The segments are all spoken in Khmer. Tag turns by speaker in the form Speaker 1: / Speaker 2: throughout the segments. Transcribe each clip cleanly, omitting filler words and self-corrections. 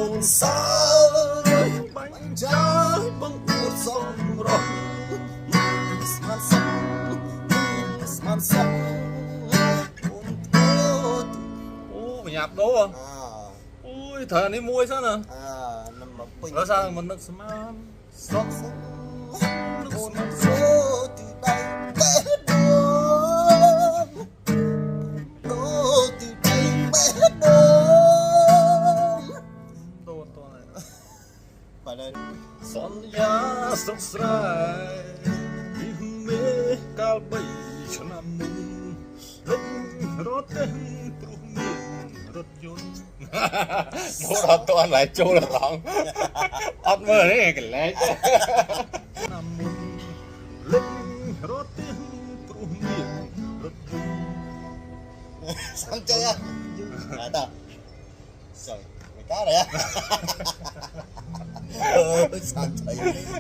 Speaker 1: អូនសើបាញ់ចាយបងអួតសំរស់ស្មានសក់ស្មានសក់អូនធ្វើ
Speaker 2: អូបញ្ញាប់ដូរ
Speaker 1: អើ
Speaker 2: អូយត្រូវអានេះមួយសិនណា
Speaker 1: អើនំមកពេញ
Speaker 2: ដល់សារមិននឹកស្មានសក់នឹក
Speaker 1: អូន
Speaker 2: ស្មាន
Speaker 1: ធ្វើទីដៃបេះដូងដូរទីដៃបេះដូង
Speaker 2: ដូរតោះ
Speaker 1: បាទហើយ
Speaker 2: សន្យាស្រុកស្រែពីមេកាល3ឆ្នាំមុនលិចរត់ទេព្រោះមានរថយន្តមកដល់តន់ឡើយចូលអារម្មណ៍អត់មើលទេកលែកឆ្នាំមុនលិចរត់ទេព្រោះមានរថយន្ត
Speaker 1: សំចេះបាទត Sorry មិនកើតទេអឺសំចេះ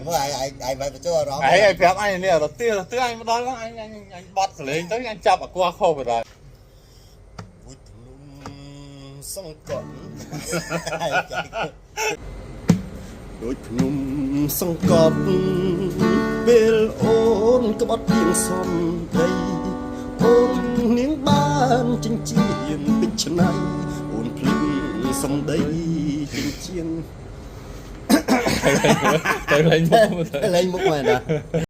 Speaker 1: មើលឯងឯងឯងបញ្ចូលអារម្មណ៍
Speaker 2: ឯងឲ្យប្រាប់អញនេះរត់ទៀរទៀអញមកដល់អញអញអញបត់សលេងទៅអញចាប់អាគោះខុសទៅដល់
Speaker 1: วุฒนุ่มសង្កត់ដូចភ្នំសង្កត់ពេលអូនក្បត់ពីងសំដីអូននាងបានចិញ្ចៀនពេជ្រឆ្នៃអូនភ្លឹងសំដីចិញ្ចៀន
Speaker 2: ទៅលេងមុខទៅ
Speaker 1: លេងមុខមែនតា